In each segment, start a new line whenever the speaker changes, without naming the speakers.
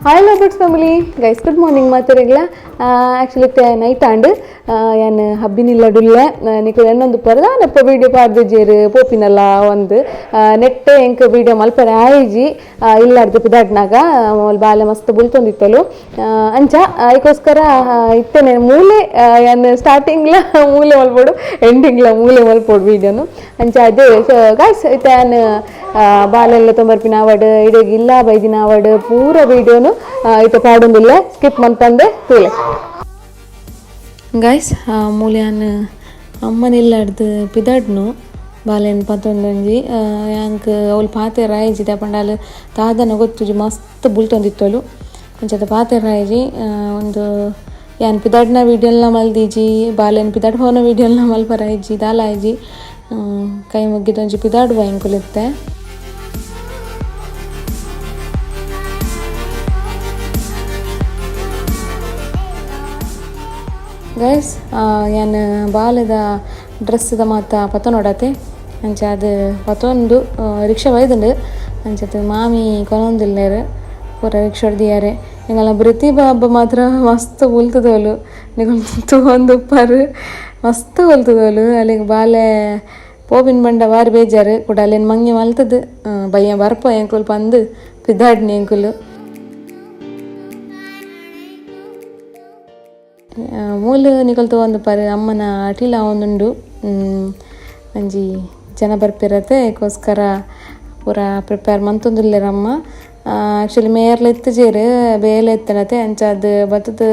Hi lovers family guys, good morning ಮಾತುರೆಗ್ಲ. Actually night and ಯಾನ್ ಹಬ್ಬಿನಿಲ್ಲಡುಲ್ಲೆ ನಿಕ್ಲು ಎನ್ನೊಂದು ಪರದ ನಪ್ಪ video ಪಾಡ್ದಿಜೇರು ಪೋಪಿನಲ್ಲ ಒಂದು ನೆಟ್ಟೆ ಎಂಕ್ video ಮಲ್ಪರೆ ಆಯಿಜಿ ಇಲ್ಲಾರ್ದು ಪಿದಾಡ್ನಾಗ ಬಾಲೆ ಮಸ್ತ್ ಬುಲ್ತೊಂದಿತ್ತಲು ಅಂಚ ಐಕೋಸ್ಕರ ಇತ್ತೇನೆ ಮೂಲೆ ಯಾನ್ ಸ್ಟಾರ್ಟಿಂಗ್ಲ ಮೂಲೆ ಮಲ್ಪೋಡು ಎಂಡಿಂಗ್ಲ ಮೂಲೆ ಮಲ್ಪೋಡು ವೀಡಿಯೋನು ಅಂಚ ಅದೇ. ಸೊ ಗೈಸ್, ಇತ್ತೆ ಯಾನ್ ಬಾಲೆಲ್ಲ ತೊಂಬರ್ಪಿನ ಆವಡ್ ಇಡೆಗ್ ಇಲ್ಲ ಬೈದಿನ ಆವಡ್ ಪೂರ ವೀಡಿಯೋನು ಇತ್ತೆ ಪಾಡೊಂದುಲ್ಲೆ, ಸ್ಕಿಪ್ ಮನ್ಪಂದೆ ತೂಲೆ. ಗೈಸ್, ಮೂಲ್ಯಾನ್ ಅಮ್ಮನಿಲ್ಲಾಡ್ದು ಪಿದಾಡ್ನು ಬಾಲೆನ್ ಪತ್ತೊಂದೊಂಜಿ ಯಾಂಕ್ ಅವ್ಲು ಪಾತೆರ ಆಯ್ಜಿ ಪಂಡ ಅಲ್ ದಾದನ ಗೊತ್ತುಜಿ, ಮಸ್ತ್ ಬುಲ್ತೊಂದಿತ್ತೊಲು. ಅಂಚದ ಪಾತೆರ ಆಯ್ಜಿ. ಒಂದು ಯಾನ್ ಪಿದಾಡ್ನ ವೀಡಿಯೋಲ್ನ ಮಲ್ದಿಜಿ, ಬಾಲೆನ್ ಪಿದಾಡ್ ಪೋನ ವೀಡಿಯೋಲ್ನ ಮಲ್ಪರ ಆಯ್ಜಿ, ದಾಲ ಆಯ್ಜಿ. ಕೈ ಮುಗ್ಗಿದೊಂಜಿ ಪಿದಾಡುವ ಎಂಕುಲಿತ್ತೆ. ಗೈಸ್, ಯಾನ್ ಬಾಲೆದ ಡ್ರೆಸ್ದ ಮಾತ ಪತೊನೊಡತೆ. ಅಂಚ ಅದು ಪತೊಂದು ರಿಕ್ಷಾ ಬೈದುಂಡು. ಅಂಚತ್ ಮಾಮಿ ಕೊನೊಂದುಲ್ಲೆರ್, ಪೂರ ರಿಕ್ಷಾಡ್ ದಿಯಾರೆ. ಎಂಕಲ್ನ ಪ್ರತಿಭಾ ಹಬ್ಬ ಮಾತ್ರ ಮಸ್ತ್ ಬುಲ್ತುದೋಲು, ನಿಕುಲು ತೂವೊಂದುಪ್ಪರ್, ಮಸ್ತ್ ಬುಲ್ತುದೋಲು. ಅಲ್ಲಿಗೆ ಬಾಲೆ ಪೋಪಿನ ಬಂಡ ಬಾರಿ ಬೇಜಾರು ಕುಡ ಅಲ್ಲೇನು ಮಂಗೆ ಮಲ್ತದು ಬಯ್ಯ ಬರ್ಪ ಎಂಕುಲು ಪಂದು ಪಿದಾಡ್ನಿ ಎಂಕುಲು. ಮೂಲು ನಿಕುಲು ತೂವೊಂದುಪ್ಪರ್, ಅಮ್ಮನ ಅಟಿಲ ಆವೊಂದುಂಡು. ಒಂಜಿ ಜನ ಬರ್ಪಿರತೆ, ಐಕೋಸ್ಕರ ಪೂರ ಪ್ರಿಪೇರ್ ಮಂತೊಂದುಲ್ಲೆರ್ ಅಮ್ಮ. ಆ್ಯಕ್ಚುಲಿ ಮೇರ್ಲ ಇತ್ತುಜೆರ್, ಬೇಲೆ ಇತ್ತನತೆ. ಅಂಚ ಅದು ಬತ್ತುದು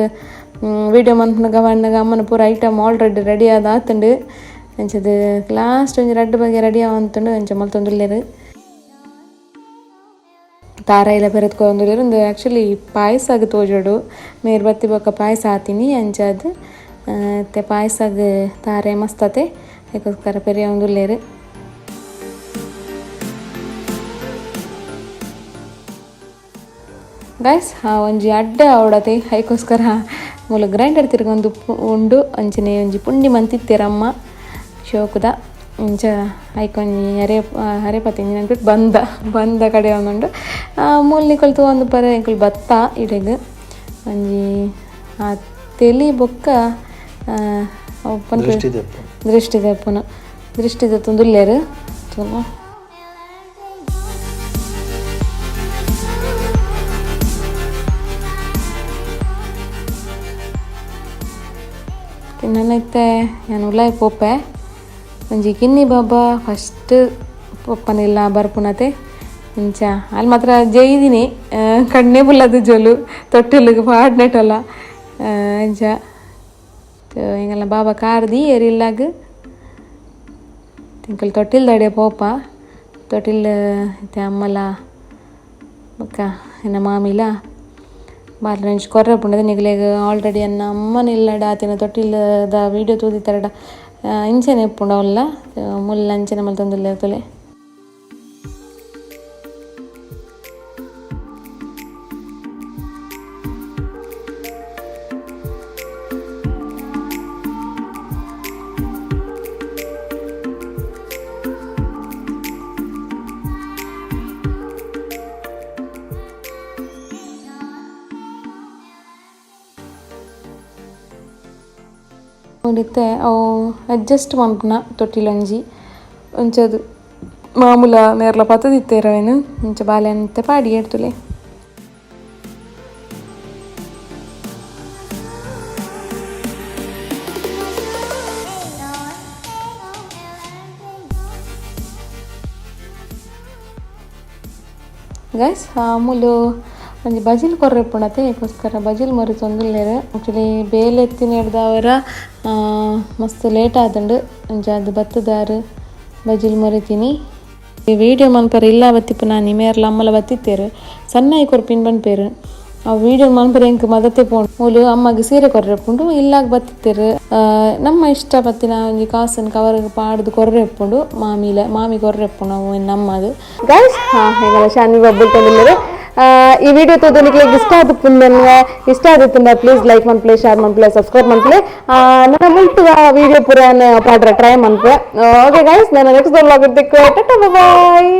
ವೀಡಿಯೋ ಮನ್ಪುನಗ ಪನ್ನಗ ಅಮ್ಮನ ಪೂರ item already ready ಆದ್ ಆತುಂಡು. ಅಂಚದ ಲಾಸ್ಟ್ ಒಂಜಿ ರಡ್ಡ್ ಬಗೆ ರೆಡಿ ಆವೊಂತುಂಡು, ಅಂಚ ಮಲ್ತೊಂದುಲ್ಲೆರ್. ತಾರಾಯಿಲ ಪೆರೆತ್ಕೊಂದುಲ್ಲೆರ್. ಉಂದು ಆ್ಯಕ್ಚುಲಿ ಪಾಯಸಗ್ ತೋಜೊಡು, ಮೇರ್ ಬತ್ತಿ ಬೊಕ್ಕ ಪಾಯಸ ಆತಿನಿ. ಅಂಚಾದ್ ಇತ್ತೆ ಪಾಯಸಗ್ ತಾರೆ ಮಸ್ತತೆ, ಐಕೋಸ್ಕರ ಪೆರಿಯೊಂದುಲ್ಲೆರ್. ಗೈಸ್, ಒಂಜಿ ಅಡ್ಡೆ ಆವಡತೆ, ಐಕೋಸ್ಕರ ಮೂಲು ಗ್ರೈಂಡರ್ ತಿರ್ಗೊಂದು ಉಂಡು. ಅಂಚನೆ ಒಂಜಿ ಪುಂಡಿ ಮಂತಿತ್ತೆರಮ್ಮ ಶೋಕುದ. ಇಂಚ ಐಕೊಂಜಿ ಅರೆ ಅರೆ ಪತ್ತಿಂಜಿ ನೆನ್ಪಿಟ್ ಬಂದ ಬಂದ ಕಡೆ ಒಂದುಂಡು. ಮೂಲು ನಿಕುಲು ತೂವೊಂದುಪ್ಪರ್, ಎಂಕುಲು ಬತ್ತ ಇಡೆಗ್ ಒಂಜಿ ಆ ತೆಲಿ ಬೊಕ್ಕ ದೃಷ್ಟಿ ದೆಪ್ಪುನು ದೃಷ್ಟಿ ದೆತ್ತೊಂದುಲ್ಲೆರ್ ತೂಲ. ನನ ಇತ್ತೆ ಯಾನ್ ಉಲಾಯಿ ಪೋಪೆ. ಒಂಜಿ ಕಿನ್ನಿ ಬಾಬಾ ಫಸ್ಟ್ ಪೊಪ್ಪನಿಲ್ಲ ಬರ್ಪುನತೆ. ಇಂಚ ಅಲ್ಲಿ ಮಾತ್ರ ಜೈದಿನಿ, ಕಣ್ಣೆ ಬುಲ್ಲದು ಜೋಲು ತೊಟ್ಟಿಲಿಗೆ ಪಾಡ್ನೆಟಲ್ಲ. ಇಂಚ ಎಂಕಲ್ನ ಬಾಬಾ ಕಾರ್ ದೀಯೆರ್ ಇಲ್ಲಾಗ್. ಎಂಕುಲು ತೊಟ್ಟಿಲ್ ದಡೆ ಪೋಪ. ತೊಟ್ಟಿಲ್ ಇತ್ತೆ ಅಮ್ಮಲ ಬೊಕ್ಕ ಎನ್ನ ಮಾಮಿಲ ಬಾರ್ಲ ಒಂಜಿ ಕೊರ್ರೆ ಪುಂಡದ. ನಿಗಲೆಗ್ ಆಲ್ರೆಡಿ ಎನ್ನ ಅಮ್ಮನ ಇಲ್ಲಡ ಆತಿನ ತೊಟ್ಟಿಲ್ದ ವೀಡಿಯೋ ತೂದಿತ್ತರಡ ಇಂಚನೆ ಇಪ್ಪುಂಡು ಅವುಲ್ಲ ಮುಲ್ಲ ಅಂಚನೆ ಮಲ್ತೊಂದುಲ್ಲೆರ್ ತೂಲೆ. ಇತ್ತೆ ಅವು ಅಡ್ಜಸ್ಟ್ ಮನ್ಪುನ ತೊಟ್ಟಿಲೊಂಜಿ ಒಂಚದು ಮಾಮೂಲ ಮೇರ್ಲ ಪತ್ತದಿತ್ತೆರ್ ಅವೆನ್. ಇಂಚ ಬಾಲೆ ಇತ್ತೆ ಪಾಡಿಯೆರ್ ತೂಲೆ. ಗೈಸ್, ಮೂಲು ಒಂಜಿ ಬಜಿಲ್ ಕೊರ್ರೆ ಇಪ್ಪುಂಡತೆ, ಐಕೋಸ್ಕರ ಬಜಿಲ್ ಮೊರಿತೊಂದುಲ್ಲೆರ್. ಆಕ್ಚುಲಿ ಬೇಲೆ ಇತ್ತಿನೆಡ್ದಾವರ ಮಸ್ತ್ ಲೇಟ್ ಆತುಂಡು. ಅಂಚಾದ್ ಬತ್ತುದಾರ್ ಬಜಿಲ್ ಮೊರಿತೀನಿ. ವೀಡಿಯೋ ಮನ್ಪರೆ ಇಲ್ಲ ಬತ್ತಿಪ್ಪುನ ಮೇರ್ಲ ಅಮ್ಮಲ ಬತ್ತಿತ್ತೆರ್, ಸಣ್ಣಾಯಿ ಕೊರ್ಪಿನ ಪನ್ಪೆರ್. ಆ ವೀಡಿಯೋ ಮನ್ಪರೆ ಎಂಕ್ ಮದತೆ ಪೋಂಡು. ಮೂಲು ಅಮ್ಮಗ್ ಸೀರೆ ಕೊರ್ರೆ ಇಪ್ಪುಂಡು, ಇಲ್ಲಾಗ್ ಬತ್ತಿತ್ತೆರ್. ನಮ್ಮ ಇಷ್ಟ ಬತ್ತಿನ ಒಂಜಿ ಕಾಸನ್ ಕವರ್ಗ್ ಪಾಡ್ದು ಕೊರ್ರೆ ಇಪ್ಪುಂಡು. ಮಾಮಿಲ ಮಾಮಿ ಕೊರ್ರೆ ಇಪ್ಪುಂಡು ಅವು ನಮ್ಮಗ್. ಗೈಸ್, ಎಂಕಲ್ನ ಶಾನ್ವಿ ಬಬ್ಬುಲ್ ತೊಂದುಲ್ಲೆರ್. ಈ ವಿಡಿಯೋ ತೂದು ನಿಕ್ಲೆಗ್ ಇಷ್ಟ ಆದುಪ್ಪುಂದನ್ವೆ, ಇಷ್ಟ ಆದಿತ್ತುಂಡ ಪ್ಲೀಸ್ ಲೈಕ್ ಮನ್ಪುಲೆ, ಶೇರ್ ಮನ್ಪುಲೆ, ಸಬ್ಸ್ಕ್ರೈಬ್ ಮನ್ಪುಲೆ. ನನ್ನ ಮುಲ್ತುದ ವಿಡಿಯೋ ಪೂರ ಪಾಡ್ರೆ ಟ್ರೈ ಮನ್ಪುವೆ. ಓಕೆ ಗೈಸ್, ನನ್ನ ನೆಕ್ಸ್ಟ್ ವ್ಲಾಗ್ ತಿಕ್ಕುವೆ. ಟಾಟಾ, ಬಾಯ್.